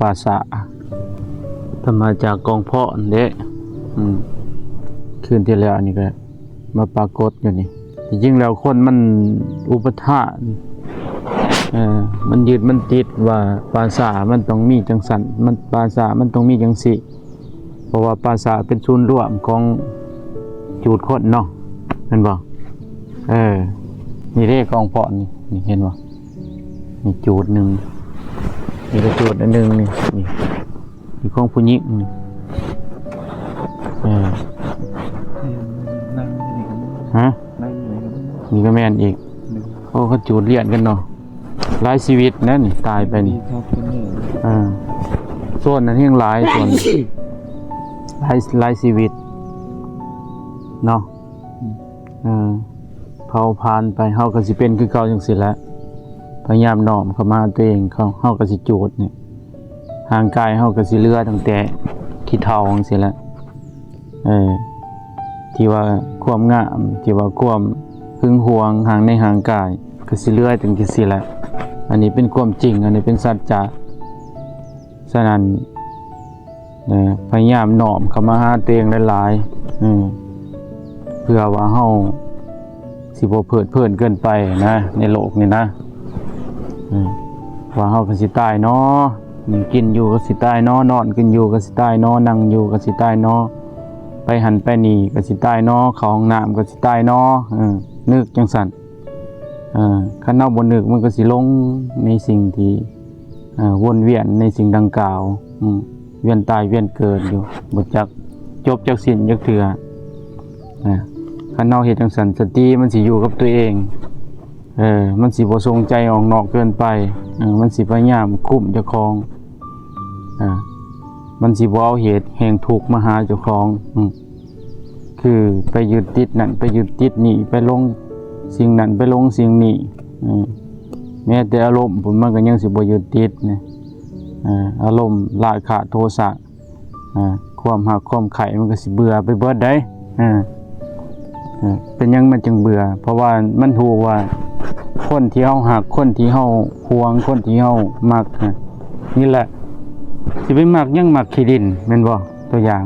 ປາສາດ ທຳມາຈາກກອງເພາະນັ້ນເດ້. ອືມ ຄືນທີ່ແລ້ວນີ້ກໍມາປາກົດຢູ່ນີ້. ທີ່ຈິງແລ້ວຄົນມັນອຸປະທານ ເອີ ມັນຍຶດມັນຕິດວ່າປາສາດມັນຕ້ອງມີຈັ່ງຊັ້ນ ມັນ ປາສາດມັນຕ້ອງມີຈັ່ງຊີ້. ເພາະວ່າປາສາດເປັນສູນລວມຂອງຈູດຄົນເນາະ ແມ່ນບໍ່? ເອີ ນີ້ເດ້ກອງເພາະນີ້ ນີ້ເຫັນບໍ່? ນີ້ຈູດໜຶ່ງ ນີ້ກໍຈູດອັນໜຶ່ງ ນີ້ ນີ້ ນີ້ຂອງຜູ້ຍິງນີ້. ເອີ ນັ່ງຢູ່ນີ້ກໍມີ ຮະ? ນັ່ງຢູ່ນີ້ກໍມີ ນີ້ກໍແມ່ນອີກ. ໂອ້ ເຂົາຈູດລຽນກັນເນາະ. ຫຼາຍຊີວິດນະນີ້ຕາຍໄປນີ້. ເອີ ໂຊນນັ້ນແຮງຫຼາຍ ໂຊນ ຫຼາຍ ຫຼາຍຊີວິດເນາະ. ອືມ ເອີ ເຜົາຜານໄປ ເຮົາກໍຊິເປັນຄືເກົ່າຈັ່ງຊີ້ແຫຼະ. ພະຍາຍາມນ້ອມເຂົ້າມາຫາຕົວເອງ ເຮົາ ເຮົາກໍຊິຈູດນີ້ ຮ່າງກາຍເຮົາກໍຊິເຫຼືອຕັ້ງແຕ່ຂີ້ເຖົ້າຈັ່ງຊີ້ແຫຼະ. ເອີ ທີ່ວ່າຄວາມງາມ ທີ່ວ່າຄວາມຫຶງຫວງທາງໃນຮ່າງກາຍກໍຊິເຫຼືອຈັ່ງຊີ້ແຫຼະ. ອັນນີ້ເປັນຄວາມຈິງ ອັນນີ້ເປັນສັດຈະ. ສະນັ້ນ ເອີ ພະຍາຍາມນ້ອມເຂົ້າມາຫາຕົວເອງຫຼາຍໆ ເອີ ເພື່ອວ່າເຮົາຊິບໍ່ເພີດເພີນເກີນໄປນະ ໃນໂລກນີ້ນະ. ເອີ ວ່າເຮົາກໍຊິຕາຍເນາະ ກິນຢູ່ກໍຊິຕາຍເນາະ ນອນກິນຢູ່ກໍຊິຕາຍເນາະ ນັ່ງຢູ່ກໍຊິຕາຍເນາະ ໄປຫັ້ນໄປນີ້ກໍຊິຕາຍເນາະ ເຂົ້າຫ້ອງນ້ຳກໍຊິຕາຍເນາະ. ເອີ ນຶກຈັ່ງຊັ້ນ. ເອີ ຄັນເຮົາບໍ່ນຶກ ມັນກໍຊິຫຼົງໃນສິ່ງທີ່ ເອີ ວົນວຽນໃນສິ່ງດັ່ງກ່າວ ອືມ ວຽນຕາຍວຽນເກີດຢູ່ ບໍ່ຈັກຈົບຈັກສິ້ນຈັກເທື່ອ. ເອີ ຄັນເຮົາເຮັດຈັ່ງຊັ້ນ ສະຕິມັນຊິຢູ່ກັບຕົວເອງ. ເອີ ມັນຊິບໍ່ສົ່ງໃຈອອກນອກເກີນໄປ. ເອີ ມັນຊິພະຍາຍາມຄຸມເຈົ້າຂອງ. ເອີ ມັນຊິບໍ່ເອົາເຫດແຫ່ງທຸກມາຫາເຈົ້າຂອງ. ອືມ ຄືໄປຍຶດຕິດນັ້ນ ໄປຍຶດຕິດນີ້ ໄປຫຼົງສິ່ງນັ້ນ ໄປຫຼົງສິ່ງນີ້. ເອີ ແມ້ແຕ່ອາລົມພຸ້ນ ມັນກໍຍັງຊິບໍ່ຍຶດຕິດນະ. ເອີ ອາລົມລາຄະໂທສະ ເອີ ຄວາມຮັກຄວາມໃຄ່ ມັນກໍຊິເບື່ອໄປເບິດໃດ໋. ເອີ ເອີ ເປັນຫຍັງມັນຈຶ່ງເບື່ອ? ເພາະວ່າມັນຮູ້ວ່າຄົນທີ່ເຮົາຮັກ ຄົນທີ່ເຮົາຫວງ ຄົນທີ່ເຮົາມັກນະ ນີ້ແຫຼະ ຊິໄປມັກຫຍັງ ມັກຂີ້ດິນແມ່ນບໍ່? ຕົວຢ່າງ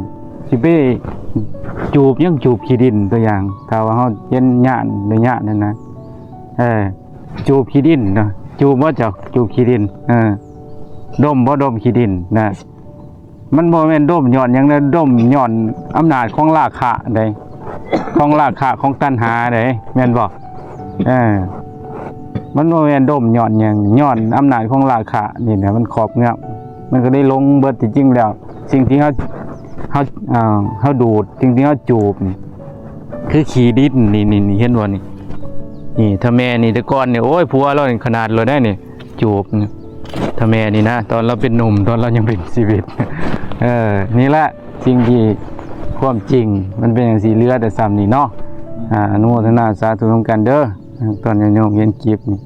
ຊິໄປຈູບຫຍັງ ຈູບຂີ້ດິນ ຕົວຢ່າງ ຖ້າວ່າເຮົາເຫັນຍາດ ໄດ້ຍາດນັ້ນນະ. ເອີ ຈູບຂີ້ດິນເນາະ ຈູບບໍ່ເຈົ້າ ຈູບຂີ້ດິນ? ເອີ ດົມບໍ່ ດົມຂີ້ດິນນະ? ມັນບໍ່ແມ່ນດົມຍ້ອນຫຍັງເດ້ ດົມຍ້ອນອຳນາດຂອງລາຄະເດ້ ຂອງລາຄະ ຂອງຕັນຫາເດ້ ແມ່ນບໍ່? ເອີ ມັນບໍ່ແມ່ນດົມຍ້ອນຫຍັງ ຍ້ອນອຳນາດຂອງລາຄະນີ້ແຫຼະ ມັນຄອບງຳ ມັນກໍໄດ້ຫຼົງເບິດ. ທີ່ຈິງແລ້ວ ສິ່ງທີ່ເຮົາ ເຮົາ ເອີ ເຮົາດູດ ສິ່ງທີ່ເຮົາຈູບນີ້ ຄືຂີ້ດິນ ນີ້ ນີ້ ນີ້ ເຫັນບໍ່ນີ້? ນີ້ ຖ້າແມ່ນີ້ແຕ່ກ່ອນນີ້ ໂອ້ຍ ຜົວລາວນີ້ຂະໜາດໂລດໄດ໋ນີ້ ຈູບນີ້ ຖ້າແມ່ນີ້ນະ ຕອນລາວເປັນໜຸ່ມ ຕອນລາວຍັງເປັນຊີວິດ. ເອີ ນີ້ແຫຼະ ສິ່ງທີ່ ຄວາມຈິງມັນເປັນຈັ່ງຊີ້ ເຫຼືອແຕ່ສ່ຳນີ້ເນາະ. ອາ ອະນຸໂມທະນາສາທຸນຳກັນເດີ ຕອນຍາດໂຍມເຫັນຄລິບນີ້.